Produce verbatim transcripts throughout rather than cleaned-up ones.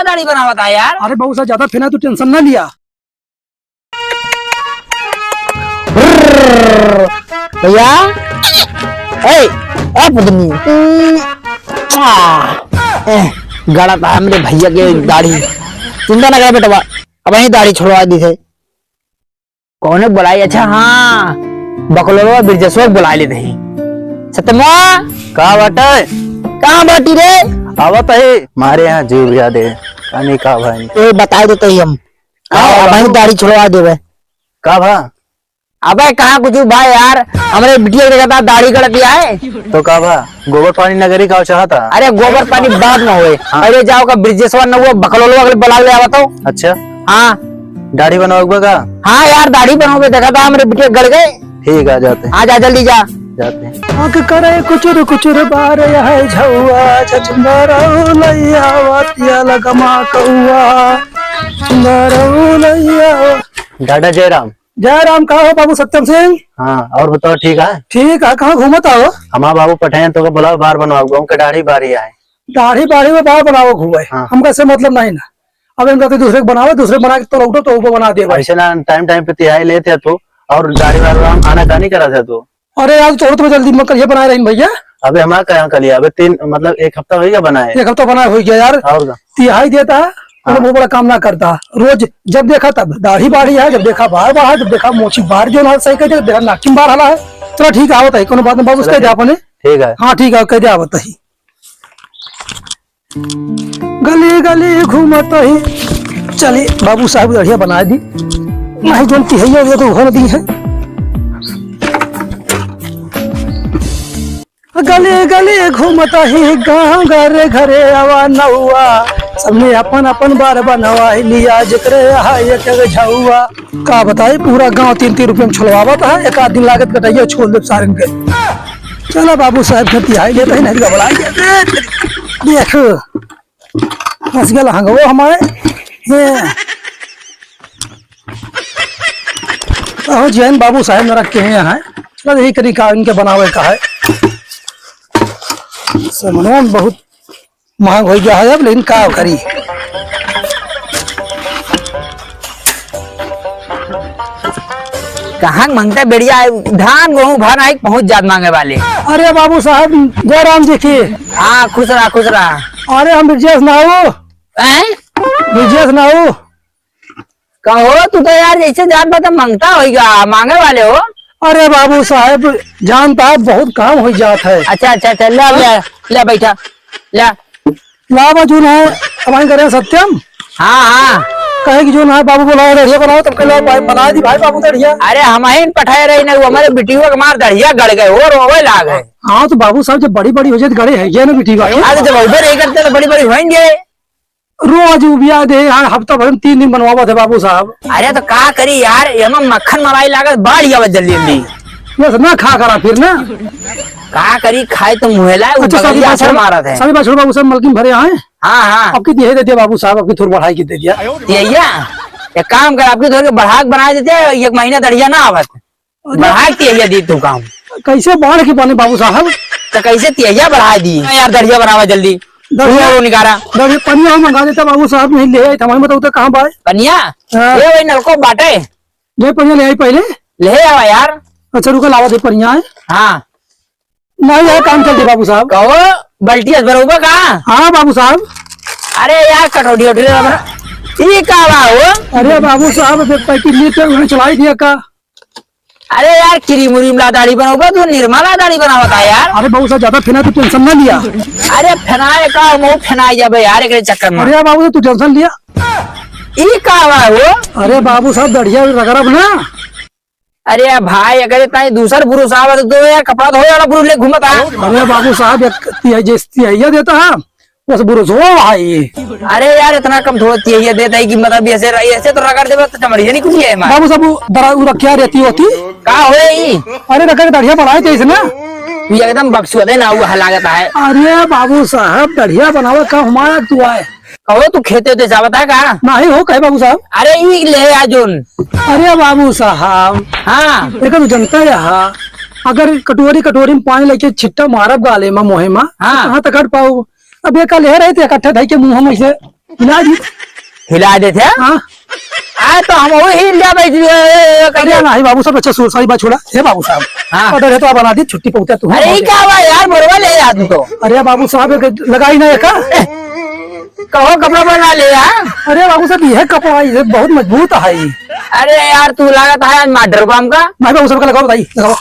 दाढ़ी बनावत है यार। अरे बाबू साहब, ज्यादा फेना, तू tension ना लिया। भैया, ए, ए पत्नी, आ, ए, गड़ा था हमरे भैया के दाढ़ी। चिंता ना करे बेटवा, अब यही दाढ़ी छोड़वा दी थे। कौने बुलाई? अच्छा, हाँ, बकलोलवा बिरजसवा के बुलाई लेत ही। सत्यमवा, का बाटे? कहाँ बाटी रे? आवत ही, मारे यहाँ जीव ज्यादे। अने का भाई? ए, बताई देत ही हम। का आओ, भा? अब हम दाढ़ी छोड़वा देबे। का भा? अबे कहाँ कुछ भा यार, हमरे बिटिया के देखा था दाढ़ी गड़त ही है। तो का भा? गोबर पानी नगरी का चाहता? अरे गोबर पानी बाद में होए। हाँ। पहले जाओ का बिरजसवा न हुआ, बकलोलवा के बुला ले आवा तो। अच्छा। हाँ। दाढ़ी बनवाओगे का? हाँ यार, दाढ़ी बनवाओगे, देखा था हमरे बिटिया गड़ गए। ठीक है, जाते हैं। हाँ, जा जल्दी जा। जाते हैं। आँख करे कुचुर कुचुर बार यह झौआ, छछुंदर लैया वातिया लगमा कौआ, छछुंदर लैया। दादा जयराम। जयराम, का हो बाबू सत्यम सिंह? हाँ, और बताओ, ठीक है? ठीक है, कहाँ घूमत हो? हमार बाबू पठाए तो बोला बार बनवाओ, गाँव के दाढ़ी बारी आए। दाढ़ी बाढ़ी में बार बनावो हुआ है। हाँ। हमका से मतलब नहीं ना। अब इनका तो दूसरे के बनावे, दूसरे के बना के तो लौटो तो वो बना दे भाई। ऐसे ना time time पे तिहाई लेते हैं तू, और दाढ़ी वाढ़ी हम आना का नहीं करा था तू। अरे यार, तोड़ तो जल्दी मत करिए, बनाए रही भैया। अबे हमारा कहाँ कर लिया, अबे तीन, मतलब एक हफ्ता हो गया बनाए। एक हफ्ता बनाए हो गया यार। और का? तिहाई देता है, हाँ। मतलब वो बड़ा काम ना करता। रोज जब देखा तब दाढ़ी बाढ़ी है, जब देखा बार बाढ़ा है, जब देखा मोची बार जो ना सही कर दे, देखा नाकिम बार हला है। चलो ठीक है, आवत है, कोनो बात नहीं, बाबू, चलो उसका ठीक। जा अपने। ठीक है। हाँ ठीक है, कह दे आवत है। गली गली घूमत ही चली बाबू साहब दढ़िया बनाए दी। नहीं जौन तिहैया हुआ तो उहो न दी है। गली गली घूमत ही गाँव घरे घरे आवा नौआ। सबने अपन अपन बार बनवा लिया जेकरे यहाँ एक एक झौआ। का बताई, पूरा गांव तीन तीन रुपया में छोलवावत है, एक आध दिन लागत कटैया छोल देब सारन के। चला बाबू साहब के तिहाई लेत ही, नहीं तो घबराई जाते। देख, फंस गया हंगवो हमारे। ये। अहो जैन बाबू साहब नरक के हैं यहाँ। चला यही करी का इनके बनावे का है। समनवा में बहुत महंग हो गया है अब, लेकिन का करी। कहाँ मांगता बेड़िया है? धान गेहूं भर आई पहुंच जात मांगे वाले। अरे बाबू साहब, जयराम जी की। हाँ, खुश रहा, खुश रहा। अरे हम ब्रजेश नाऊ। हैं? ब्रजेश नाऊ। कहो, तू तो यार जैसे जान पाता मांगता होइगा, मांगे वाले हो। अरे बाबू साहब, जान पाए बहुत काम हो जात है। अच्छा, अच्छा, अच्छा, ले, ले, ले बैठा, ले। लावा जौन है, हमारे घरे सत्यम। हाँ, हाँ। कहे कि जौन है बाबू बोला दढ़िया बनाओ, तब के लावा भाई बना दी भाई बाबू दढ़िया। अरे हम ही पठाए रही ना, वो हमारे बिटिया के मार दढ़िया गड़ गए, वो रोवे लाग है। हाँ तो बाबू साहब जब बड़ी बड़ी हो जाए तो गड़े है ये ना बिटिया। अरे जब उधर नहीं करते तो बड़ी बड़ी होएंगे। रोज उबिया दे यार, हफ्ता भर में तीन दिन बनवावत है बाबू साहब। अरे तो का करी यार, एमा मक्खन मलाई लागत, बाढ़ आवत जल्दी जल्दी। बस ना खा करा फिर ना। का करी, खाए तो मुहेला है, वो अच्छा, बगलिया सारी बात असर छोड़, मारत है। सारी बात छोड़ बाबू साहब, मलकिन भरे आए। हाँ, हाँ। अब कितनी है दे दिया बाबू साहब, अब की थोड़ी बढ़ाई के दे दिया। ये या, एक काम कर, आपकी थोड़ी बढ़ा के बना देते हैं, एक महीना दढ़िया ना आवत। अरे। बढ़ा के ये दी तू काम। कैसे बाढ़ के पानी बाबू साहब? तो कैसे तिहैया बढ़ा दी? हाँ यार, दढ़िया बनावा जल्दी। दढ़िया। वो निकारा। दढ़िया पनिया हम मंगा देता बाबू साहब, नहीं ले आए, हमारे बताओ तो कहाँ बाए? पनिया? हाँ। ये वही नलको बाटे। ले पनिया ले आई पहले। ले आवा यार। अच्छा रुका, लावा दे पनिया है। हाँ। नहीं यार, काम चल दे बाबू साहब। कहो, बल्टी अस बरोबर का? हाँ बाबू साहब। अरे यार, कटौती उठी रहा बड़ा। ये का बा हो? अरे बाबू साहब, देख पैकेट लिए थे, उन्हें चलाई दिया का? अरे यार, क्रीम उरीम ला दाढ़ी बनावा, तू निरमा ला दाढ़ी बनावा का यार? अरे बाबू साहब, ज्यादा फेना तू tension ना लिया। अरे फेनाए का, मऊ फेनाए जाबे यार, एकरे चक्कर में। अरे बाबू, तू tension लिया। ई का बा हो? अरे बाबू साहब, दढ़िया रगड़ब ना। अरे भाई, अगर इतना ही दूसर पुरुष आवा तो दो यार, कपड़ा धोए वाला पुरुष ले घूमत आ। अरे बाबू साहब, एक तिहाई, जे तिहैया देता है, बस बुरो सो भाई। अरे यार, इतना कम थोड़ा तिहैया देता है कि मतलब ऐसे रही, ऐसे तो रगड़ देबे तो चमड़िया नहीं कुछ है हमारा। बाबू साहब, वो दरा-, वो क्या रहती होती? का होए ई? अरे रगड़ के दढ़िया बढ़ाए थे इसने। ये एकदम बकसुआ दे ना, वो लागत है। अरे बाबू साहब, दढ़िया बनावे का हमारा दुआ है। कहो, तू खेते ते जावत है का? नहीं हो, कहे बाबू साहब। अरे ई ले आ जोन। अरे बाबू साहब। हाँ। एक तो जनता है, हाँ। अगर कटोरी, कटोरी में पानी लेके छिट्टा मारब गाले में, मुँहे में, हाँ। तो कहाँ तक हट पाऊ? अब ये कल है रहे थे इकट्ठा धई के मुँह में से। हिला दी। हिला देत है? हाँ। आ, तो हम वही हिल जाबे, ए, ए, ए, अरे करके। नहीं बाबू साहब, अच्छा, सो-, सही बात छोड़ा। हे बाबू साहब, हाँ। Order है तो आप बना दी, छुट्टी पहुँचा तू। अरे, ई का बा यार, मोरवा ले जा तू तो। अरे बाबू साहब, एक लगाई ना, एक। कहो कपड़ा बना ले यार। अरे बाबू साहब, यह कपड़ा है, ये बहुत मजबूत है। अरे यार, तू लागत है आज मार डरबा हमका। नहीं बाबू साहब, का लगाओ, बताइए, लगाओ।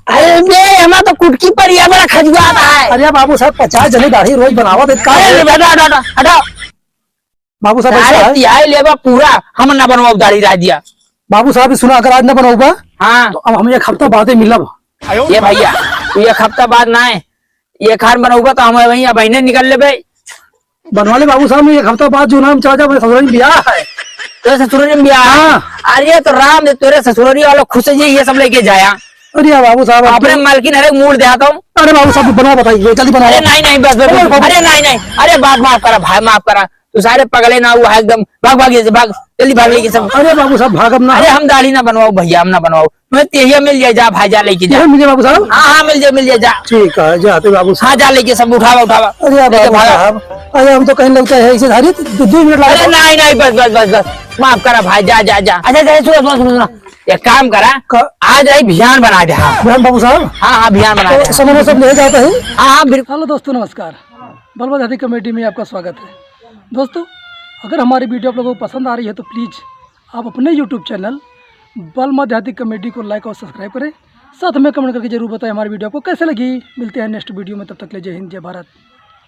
अरे बे, हमार तो कुटकी पर ये बड़ा खजुआत है। अरे बाबू साहब, पचास जने दाढ़ी रोज बनावत है, का अरे, है? हटा, हटा, हटा, हटा। बाबू साहब, ऐसा सारे है। तिहाई लेबा पूरा, हम ना बनवाओ दाढ़ी रह दिया। बाबू साहब, सुना, अगर आज ना बनवाओ बा, हाँ। तो अब हम एक हफ्ता बादे मिलब। ये भैया, तू एक हफ्ता बाद ना आए, ये खान बनवाओ बा तो हम वहीं अब बहिने निकल लेबे। बनवा ले बाबू साहब, मैं एक हफ्ता बाद जो नाम चला जाए, मेरे ससुराल में ब्याह है। तो ससुराल में ब्याह है? हाँ। अरे तो राम दे, तेरे ससुराल वालों खुश है, ये सब लेके जाया। अरे बाबू साहब, अब अपने तो मालकिन हर एक मूड दे आता हूँ। अरे बाबू साहब, बनवा, बताइए, जल्दी बनवा। अरे नहीं, नहीं, बस, बस, अरे बस। बाबू। अरे नहीं, नहीं, अरे बात माफ करा भाई, माफ करा। तू सारे पगले ना हुआ है एकदम। भाग, भाग, ये से भाग, जल्दी भाग लेके सब। अरे बाबू साहब, भागब ना। अरे हम दाढ़ी ना बनवाओ भैया, हम ना बनवाओ। मैं तेहिया मिल जाए, जा भाई, जा लेके जा। यही मिल जाए बाबू साहब? हाँ, हाँ, मिल जाए, मिल जाए, जा। ठीक है, जाते बाबू साहब। हाँ, जा लेके सब उठावा, उठावा। अरे लेके बाबू भागा। साहब, अरे हम तो कहीं लगता है इसे धारी दो, दो मिनट लगा। अरे नहीं, नहीं, बस, बस, बस, बस। माफ करा भाई, जा, जा, जा। अच्छा, अच्छा, सुनो, सुनो, सुनो, सुनो। एक काम करा, क- आज आई भियान बना दे। हाँ। भियान बाबू साहब? हाँ, हाँ, भियान बना तो दे। सामान सब ले जाता है? हाँ, हाँ, बिल्कुल। हेलो दोस्तों, नमस्कार। बलवा देहाती कॉमेडी में आपका स्वागत है। दोस्तों, अगर हमारी वीडियो आप लोगों को पसंद आ रही है तो प्लीज आप अपने YouTube चैनल बलमा देहाती कॉमेडी को लाइक और सब्सक्राइब करें। साथ में कमेंट करके जरूर बताएं हमारी वीडियो आपको कैसे लगी। मिलते हैं नेक्स्ट वीडियो में, तब तक के लिए जय हिंद, जय भारत,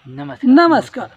नमस्कार। नमस्कार।